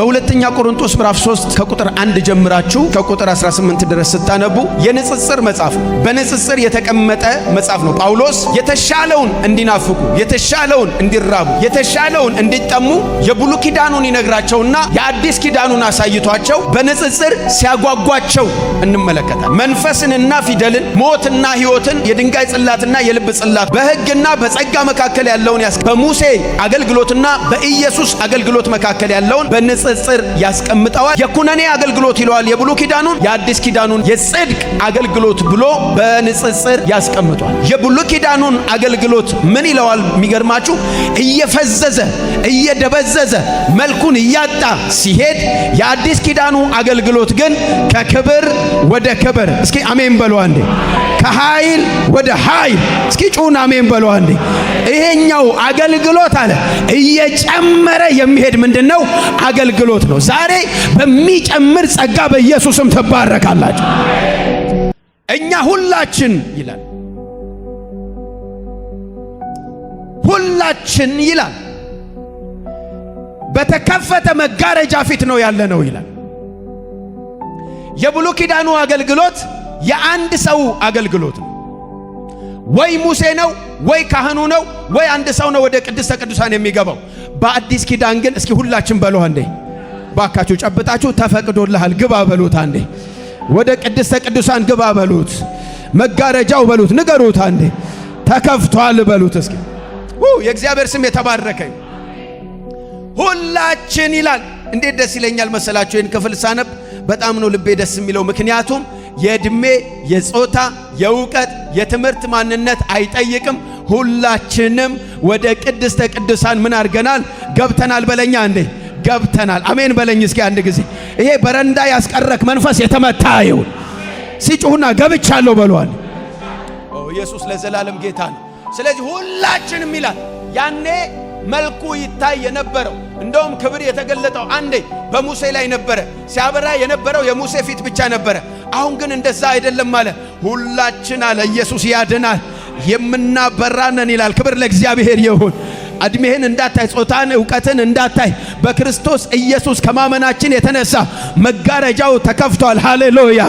በሁለተኛ ቆሮንቶስ ምዕራፍ 3 ከቁጥር 1 ጀምራችሁ ከቁጥር 18 ድረስ ስታነቡ የንጽጽር መጽሐፍ ነው። በንጽጽር የተቀመጠ መጽሐፍ ነው። ጳውሎስ የተሻለውን እንዲናፍቁ፣ የተሻለውን እንዲራቡ፣ የተሻለውን እንዲጠሙ የብሉይ ኪዳኑን ይነግራቸውና የአዲስ ኪዳኑን አሳይቷቸው በንጽጽር ሲያጓጓቸው እንመለከታል። መንፈስንና ፊደልን፣ ሞትና ሕይወትን፣ የድንጋይ ጽላትና የልብ ጽላት፣ በሕግና በጸጋ መካከል ያለውን በሙሴ አገልግሎትና በኢየሱስ አገልግሎት መካከል ያለውን በንጽጽር ያስቀምጠዋል። የኩነኔ አገልግሎት ይለዋል የብሉይ ኪዳኑን፣ የአዲስ ኪዳኑን የጽድቅ አገልግሎት ብሎ በንጽጽር ያስቀምጠዋል። የብሉይ ኪዳኑን አገልግሎት ምን ይለዋል? የሚገርማችሁ እየፈዘዘ እየደበዘዘ መልኩን እያጣ ሲሄድ፣ የአዲስ ኪዳኑ አገልግሎት ግን ከክብር ወደ ክብር፣ እስኪ አሜን በሉ አንዴ፣ ከኃይል ወደ ኃይል፣ እስኪ ጩኹና አሜን በሉ አንዴ። ይሄኛው አገልግሎት አለ እየጨመረ የሚሄድ ምንድነው? አገልግሎት ነው። ዛሬ በሚጨምር ጸጋ በኢየሱስም ትባረካላችሁ። እኛ ሁላችን ይላል፣ ሁላችን ይላል በተከፈተ መጋረጃ ፊት ነው ያለነው ይላል። የብሉይ ኪዳኑ አገልግሎት የአንድ ሰው አገልግሎት ነው። ወይ ሙሴ ነው፣ ወይ ካህኑ ነው፣ ወይ አንድ ሰው ነው ወደ ቅድስተ ቅዱሳን የሚገባው። በአዲስ ኪዳን ግን እስኪ ሁላችን በሉ አንዴ፣ ባካችሁ ጨብጣችሁ ተፈቅዶልሃል ግባ በሉት አንዴ። ወደ ቅድስተ ቅዱሳን ግባ በሉት። መጋረጃው በሉት፣ ንገሩት አንዴ፣ ተከፍቷል በሉት እስኪ። የእግዚአብሔር ስም የተባረከ። ሁላችን ይላል። እንዴት ደስ ይለኛል መሰላችሁ ይህን ክፍል ሳነብ በጣም ነው ልቤ ደስ የሚለው። ምክንያቱም የእድሜ፣ የጾታ፣ የእውቀት፣ የትምህርት ማንነት አይጠይቅም። ሁላችንም ወደ ቅድስተ ቅዱሳን ምን አድርገናል? ገብተናል። በለኛ እንዴ ገብተናል። አሜን በለኝ እስኪ አንድ ጊዜ። ይሄ በረንዳ ያስቀረክ መንፈስ የተመታ ይሁን። ሲጩሁና ገብቻለሁ በሏል። ኢየሱስ ለዘላለም ጌታ ነው። ስለዚህ ሁላችንም ይላል። ያኔ መልኩ ይታይ የነበረው፣ እንደውም ክብር የተገለጠው አንዴ በሙሴ ላይ ነበረ። ሲያበራ የነበረው የሙሴ ፊት ብቻ ነበረ። አሁን ግን እንደዛ አይደለም አለ። ሁላችን አለ ኢየሱስ ያድናል የምናበራነን ይላል። ክብር ለእግዚአብሔር ይሁን። እድሜህን እንዳታይ፣ ጾታን፣ እውቀትን እንዳታይ በክርስቶስ ኢየሱስ ከማመናችን የተነሳ መጋረጃው ተከፍቷል። ሃሌሉያ!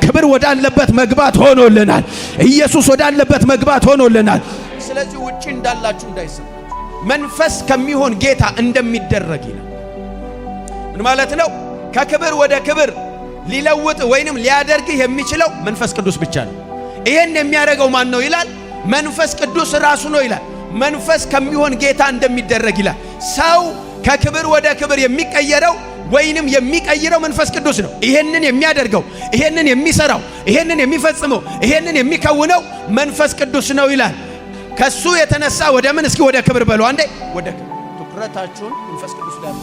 ክብር ወዳለበት መግባት ሆኖልናል። ኢየሱስ ወዳለበት መግባት ሆኖልናል። ስለዚህ ውጪ እንዳላችሁ እንዳይሰማችሁ መንፈስ ከሚሆን ጌታ እንደሚደረግ ይላል። ምን ማለት ነው? ከክብር ወደ ክብር ሊለውጥ ወይንም ሊያደርግህ የሚችለው መንፈስ ቅዱስ ብቻ ነው። ይሄን የሚያደርገው ማን ነው ይላል? መንፈስ ቅዱስ ራሱ ነው ይላል። መንፈስ ከሚሆን ጌታ እንደሚደረግ ይላል። ሰው ከክብር ወደ ክብር የሚቀየረው ወይንም የሚቀይረው መንፈስ ቅዱስ ነው። ይሄንን የሚያደርገው፣ ይሄንን የሚሰራው፣ ይሄንን የሚፈጽመው፣ ይሄንን የሚከውነው መንፈስ ቅዱስ ነው ይላል። ከሱ የተነሳ ወደ ምን? እስኪ ወደ ክብር በሉ አንዴ፣ ወደ ክብር። ትኩረታችሁን መንፈስ ቅዱስ ላይ።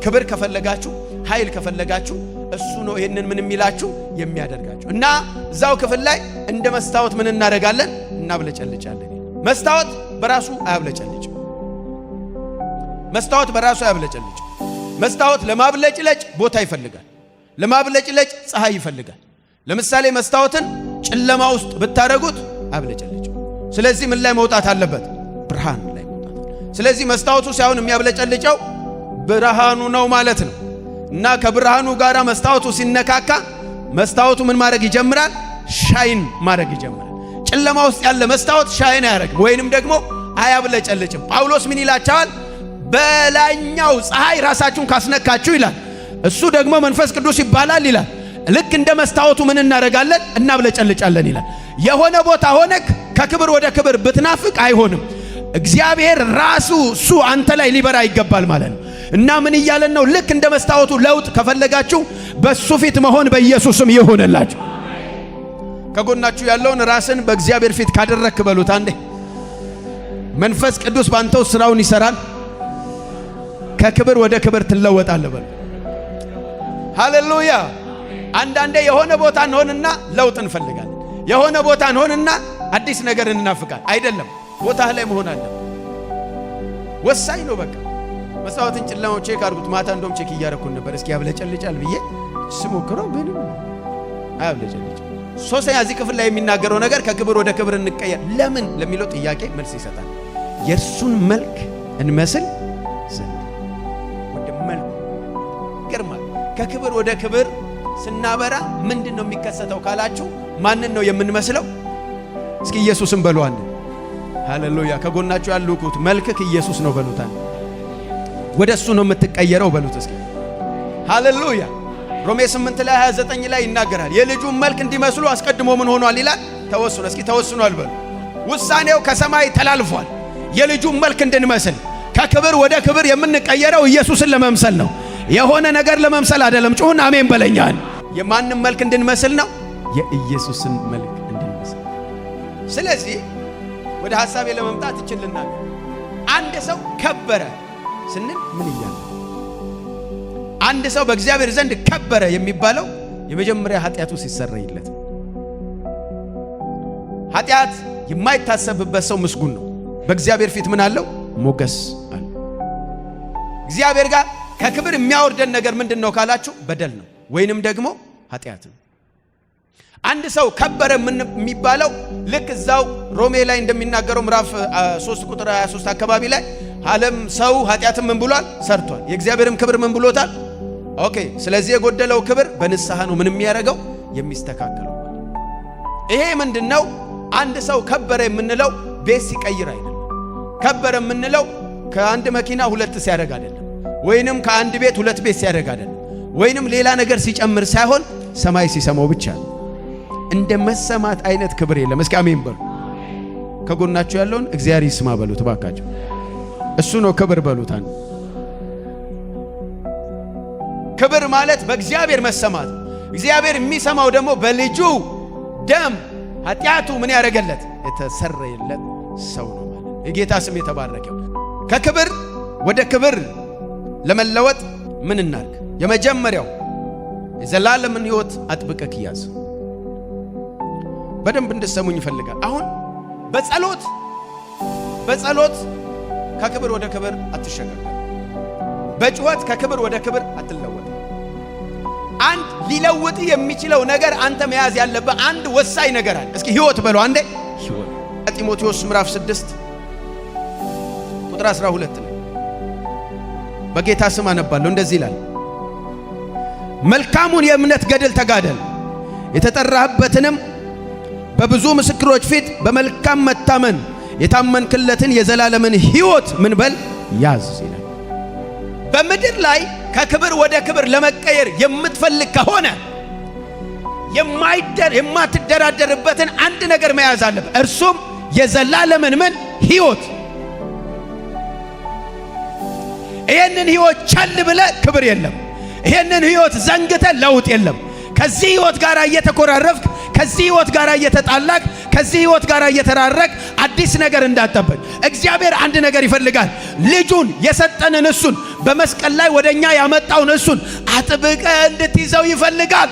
ክብር ከፈለጋችሁ፣ ኃይል ከፈለጋችሁ እሱ ነው ይሄንን ምን የሚላችሁ የሚያደርጋችሁ። እና እዛው ክፍል ላይ እንደ መስታወት ምን እናደርጋለን? እናብለጨልጫለን። መስታወት በራሱ አያብለጨልጭም። መስታወት በራሱ አያብለጨልጭም። መስታወት ለማብለጭለጭ ቦታ ይፈልጋል። ለማብለጭለጭ ፀሐይ ይፈልጋል። ለምሳሌ መስታወትን ጨለማ ውስጥ ብታደርጉት አያብለጨልጭም። ስለዚህ ምን ላይ መውጣት አለበት? ብርሃን ላይ መውጣት። ስለዚህ መስታወቱ ሳይሆን የሚያብለጨልጨው ብርሃኑ ነው ማለት ነው። እና ከብርሃኑ ጋር መስታወቱ ሲነካካ መስታወቱ ምን ማድረግ ይጀምራል? Shine ማድረግ ይጀምራል። ጨለማ ውስጥ ያለ መስታወት shine አያደርግም ወይንም ደግሞ አያብለጨልጭም። ጳውሎስ ምን ይላቸዋል? በላይኛው ፀሐይ ራሳችሁን ካስነካችሁ ይላል። እሱ ደግሞ መንፈስ ቅዱስ ይባላል ይላል። ልክ እንደ መስታወቱ ምን እናደርጋለን? እናብለጨልጫለን ይላል። የሆነ ቦታ ሆነክ ከክብር ወደ ክብር ብትናፍቅ አይሆንም። እግዚአብሔር ራሱ እሱ አንተ ላይ ሊበራ ይገባል ማለት ነው። እና ምን እያለን ነው? ልክ እንደ መስታወቱ ለውጥ ከፈለጋችሁ በሱ ፊት መሆን በኢየሱስም ይሁንላችሁ። ከጎናችሁ ያለውን ራስን በእግዚአብሔር ፊት ካደረክ በሉት አንዴ። መንፈስ ቅዱስ ባንተው ስራውን ይሰራል። ከክብር ወደ ክብር ትለወጣለህ በሉ። ሃሌሉያ። አንዳንዴ የሆነ ቦታ እንሆንና ለውጥ እንፈልጋለን። የሆነ ቦታ እንሆንና አዲስ ነገር እንናፍቃል። አይደለም፣ ቦታህ ላይ መሆን አለ። ወሳኝ ነው። በቃ መስታወትን ጨለማው check አድርጉት። ማታ እንደውም check እያደረኩን ነበር። እስኪ ያብለጨልጫል ብዬ ስሞክረው ምንም አያብለጨልጭም። ሶስተኛ እዚህ ክፍል ላይ የሚናገረው ነገር ከክብር ወደ ክብር እንቀየር ለምን ለሚለው ጥያቄ መልስ ይሰጣል። የእርሱን መልክ እንመስል ዘንድ ወደ መልኩ ከክብር ወደ ክብር ስናበራ ምንድን ነው የሚከሰተው ካላችሁ፣ ማንን ነው የምንመስለው? እስኪ ኢየሱስን በሉ አንድ። ሃሌሉያ። ከጎናችሁ ያሉት መልክክ ኢየሱስ ነው በሉታል። ወደ እሱ ነው የምትቀየረው በሉት እስኪ። ሃሌሉያ። ሮሜ 8 ላይ 29 ላይ ይናገራል። የልጁን መልክ እንዲመስሉ አስቀድሞ ምን ሆኗል ይላል? ተወስኗል። እስኪ ተወስኗል በሉ። ውሳኔው ከሰማይ ተላልፏል። የልጁን መልክ እንድንመስል ከክብር ወደ ክብር የምንቀየረው ኢየሱስን ለመምሰል ነው። የሆነ ነገር ለመምሰል አይደለም። ጩሁን አሜን በለኛል። የማንም መልክ እንድንመስል ነው? የኢየሱስን መልክ እንድንመስል። ስለዚህ ወደ ሐሳቤ ለመምጣት እችልና አንድ ሰው ከበረ ስንል ምን እያለ? አንድ ሰው በእግዚአብሔር ዘንድ ከበረ የሚባለው የመጀመሪያ ኃጢአቱ ሲሰረይለት። ኃጢአት የማይታሰብበት ሰው ምስጉን ነው። በእግዚአብሔር ፊት ምን አለው? ሞገስ አለው። እግዚአብሔር ጋር ከክብር የሚያወርደን ነገር ምንድን ነው ካላችሁ፣ በደል ነው ወይንም ደግሞ ኃጢአት ነው። አንድ ሰው ከበረ የሚባለው ልክ እዛው ሮሜ ላይ እንደሚናገረው ምዕራፍ 3 ቁጥር 23 አካባቢ ላይ ዓለም ሰው ኃጢአትን ምን ብሏል? ሰርቷል። የእግዚአብሔርም ክብር ምን ብሎታል? Okay። ስለዚህ የጎደለው ክብር በንስሐ ነው ምን የሚያደርገው? የሚስተካከለው። ይሄ ምንድነው? አንድ ሰው ከበረ የምንለው ቤት ሲቀይር አይደለም። ከበረ የምንለው ከአንድ መኪና ሁለት ሲያደርግ አይደለም። ወይንም ከአንድ ቤት ሁለት ቤት ሲያደርግ አይደለም። ወይንም ሌላ ነገር ሲጨምር ሳይሆን ሰማይ ሲሰማው ብቻ ነው። እንደ መሰማት አይነት ክብር የለም። እስኪ አሜን በሉ። ከጎናችሁ ያለውን እግዚአብሔር ይስማ በሉት እባካችሁ። እሱ ነው ክብር በሉት። ክብር ማለት በእግዚአብሔር መሰማት። እግዚአብሔር የሚሰማው ደግሞ በልጁ ደም ኃጢአቱ ምን ያደረገለት? የተሰረየለት ሰው ነው ማለት። የጌታ ስም የተባረከው። ከክብር ወደ ክብር ለመለወጥ ምን እናርግ? የመጀመሪያው የዘላለምን ሕይወት አጥብቀህ ያዝ። በደንብ እንድሰሙኝ ይፈልጋል። አሁን በጸሎት ከክብር ወደ ክብር አትሸጋገር። በጩኸት ከክብር ወደ ክብር አትለወጥ። አንድ ሊለውጥ የሚችለው ነገር አንተ መያዝ ያለብህ አንድ ወሳኝ ነገር አለ። እስኪ ሕይወት በለው አንዴ። ሕይወት። ጢሞቴዎስ ምዕራፍ 6 ቁጥር 12 ነው። በጌታ ስም አነባለሁ። እንደዚህ ይላል፣ መልካሙን የእምነት ገድል ተጋደል፣ የተጠራህበትንም በብዙ ምስክሮች ፊት በመልካም መታመን የታመንክለትን የዘላለምን ሕይወት ምን በል? ያዝ ይላል። በምድር ላይ ከክብር ወደ ክብር ለመቀየር የምትፈልግ ከሆነ የማትደራደርበትን አንድ ነገር መያዝ አለብህ። እርሱም የዘላለምን ምን? ሕይወት። ይሄንን ሕይወት ቸል ብለህ ክብር የለም። ይሄንን ሕይወት ዘንግተህ ለውጥ የለም። ከዚህ ሕይወት ጋር እየተኮራረፍክ፣ ከዚህ ሕይወት ጋር እየተጣላክ፣ ከዚህ ሕይወት ጋር እየተራረክ አዲስ ነገር እንዳትጠብቅ። እግዚአብሔር አንድ ነገር ይፈልጋል። ልጁን የሰጠንን እሱን፣ በመስቀል ላይ ወደኛ ያመጣውን እሱን አጥብቀህ እንድትይዘው ይፈልጋል።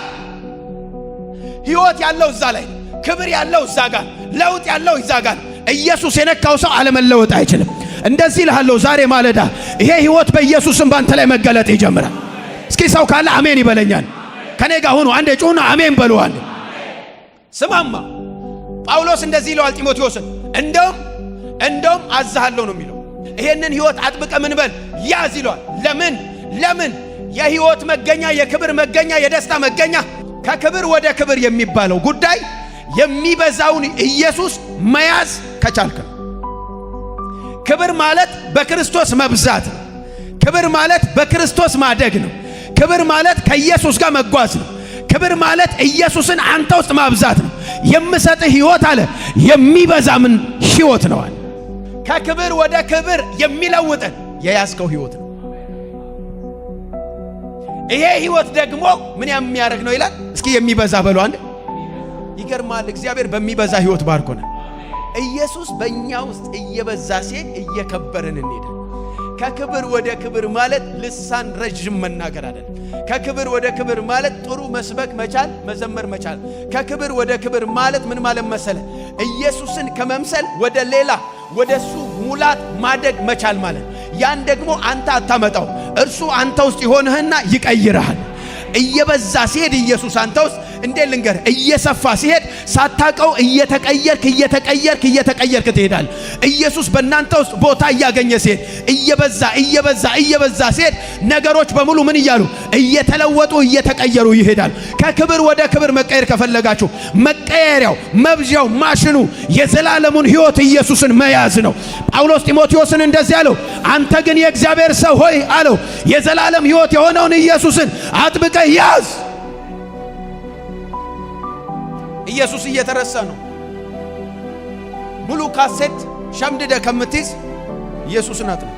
ሕይወት ያለው እዛ ላይ፣ ክብር ያለው እዛ ጋር፣ ለውጥ ያለው እዛ ጋር። ኢየሱስ የነካው ሰው አለመለወጥ አይችልም። እንደዚህ እልሃለሁ ዛሬ ማለዳ ይሄ ሕይወት በኢየሱስም ባንተ ላይ መገለጥ ይጀምራል። እስኪ ሰው ካለ አሜን ይበለኛል። ከኔ ጋር ሁኑ። አንዴ ጩሁና አሜን በሉ። አንዴ ስማማ፣ ጳውሎስ እንደዚህ ይለዋል ጢሞቴዎስን፣ እንደውም አዝሃለሁ ነው የሚለው። ይሄንን ሕይወት አጥብቀህ ምን በል? ያዝ ይለዋል። ለምን? የሕይወት መገኛ፣ የክብር መገኛ፣ የደስታ መገኛ፣ ከክብር ወደ ክብር የሚባለው ጉዳይ የሚበዛውን ኢየሱስ መያዝ ከቻልክ ነው። ክብር ማለት በክርስቶስ መብዛት ነው። ክብር ማለት በክርስቶስ ማደግ ነው። ክብር ማለት ከኢየሱስ ጋር መጓዝ ነው። ክብር ማለት ኢየሱስን አንተ ውስጥ ማብዛት ነው። የምሰጥህ ሕይወት አለ የሚበዛ ምን ሕይወት ነው አለ። ከክብር ወደ ክብር የሚለውጥን የያዝከው ሕይወት ነው። ይሄ ሕይወት ደግሞ ምን የሚያደርግ ነው ይላል። እስኪ የሚበዛ በሉ አንድ። ይገርማል። እግዚአብሔር በሚበዛ ሕይወት ባርኮናል። ኢየሱስ በእኛ ውስጥ እየበዛ ሲሄድ እየከበርን እንሄዳለን። ከክብር ወደ ክብር ማለት ልሳን ረዥም መናገር አይደለም። ከክብር ወደ ክብር ማለት ጥሩ መስበክ መቻል፣ መዘመር መቻል። ከክብር ወደ ክብር ማለት ምን ማለት መሰለ? ኢየሱስን ከመምሰል ወደ ሌላ ወደ እሱ ሙላት ማደግ መቻል ማለት። ያን ደግሞ አንተ አታመጣው፣ እርሱ አንተ ውስጥ ይሆንህና ይቀይርሃል። እየበዛ ሲሄድ ኢየሱስ አንተ ውስጥ፣ እንዴት ልንገር፣ እየሰፋ ሲሄድ ሳታቀው እየተቀየርክ እየተቀየርክ እየተቀየርክ ትሄዳል። ኢየሱስ በእናንተ ውስጥ ቦታ እያገኘ ሲሄድ፣ እየበዛ እየበዛ እየበዛ ሲሄድ ነገሮች በሙሉ ምን እያሉ እየተለወጡ እየተቀየሩ ይሄዳል። ከክብር ወደ ክብር መቀየር ከፈለጋችሁ መቀየሪያው፣ መብዣው፣ ማሽኑ የዘላለሙን ሕይወት ኢየሱስን መያዝ ነው። ጳውሎስ ጢሞቴዎስን እንደዚህ አለው፣ አንተ ግን የእግዚአብሔር ሰው ሆይ አለው፣ የዘላለም ሕይወት የሆነውን ኢየሱስን አጥብቀህ ያዝ። ኢየሱስ እየተረሳ ነው። ሙሉ ካሴት ሸምድደ ከምትይዝ ኢየሱስን አጥና።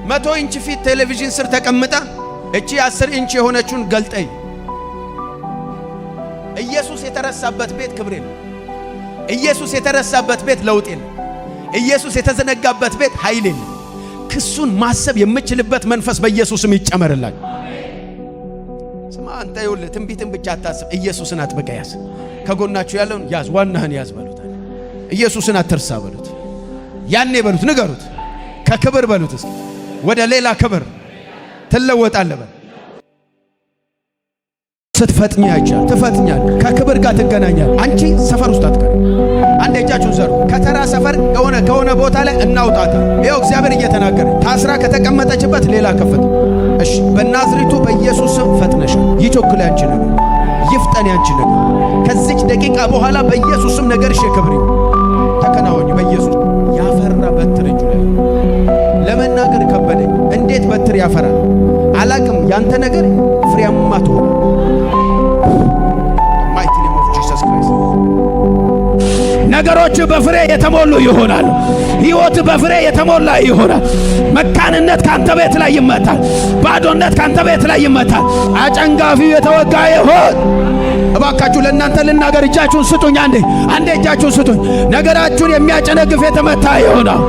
100 ኢንች ፊት ቴሌቪዥን ስር ተቀምጣ እቺ 10 ኢንች የሆነችውን ገልጠይ። ኢየሱስ የተረሳበት ቤት ክብር የለም። ኢየሱስ የተረሳበት ቤት ለውጥ የለም። ኢየሱስ የተዘነጋበት ቤት ኃይል የለም። ክሱን ማሰብ የምችልበት መንፈስ በኢየሱስም ይጨመርላል። ስማ አንተ፣ ይኸውልህ፣ ትንቢትን ብቻ አታስብ፣ ኢየሱስን አጥብቀህ ያዝ። ከጎናችሁ ያለውን ያዝ፣ ዋናህን ያዝ በሉት። ኢየሱስን አትርሳ በሉት። ያኔ በሉት፣ ንገሩት። ከክብር በሉት እስኪ ወደ ሌላ ክብር ትለወጣለህ በል። ስትፈጥኝ አይቻል ትፈጥኛል። ከክብር ጋር ትገናኛል። አንቺ ሰፈር ውስጥ አትቀር። አንድ እጃችሁን ዘሩ። ከተራ ሰፈር ከሆነ ከሆነ ቦታ ላይ እናውጣታ። ይኸው እግዚአብሔር እየተናገረ ታስራ ከተቀመጠችበት ሌላ ከፍታ። እሺ፣ በናዝሬቱ በኢየሱስ ስም ፈጥነሻል። ይቾክል ያንቺ ነገር፣ ይፍጠን ያንቺ ነገር። ከዚች ደቂቃ በኋላ በኢየሱስ ስም ነገርሽ የክብር ይሁን። ተከናወኝ በኢየሱስ። ያፈራ በትር እጁ ላይ፣ ለመናገር ከበደኝ። እንዴት በትር ያፈራል አላቅም። ያንተ ነገር ፍሬያማ ትሆን mighty name of Jesus Christ። ነገሮች በፍሬ የተሞሉ ይሆናሉ። ሕይወት በፍሬ የተሞላ ይሆናል። መካንነት ካንተ ቤት ላይ ይመታል። ባዶነት ካንተ ቤት ላይ ይመታል። አጨንጋፊው የተወጋ ይሆን። እባካችሁ ለእናንተ ልናገር፣ እጃችሁን ስጡኝ። አንዴ አንዴ እጃችሁን ስጡኝ። ነገራችሁን የሚያጨነግፍ የተመታ ይሆናል።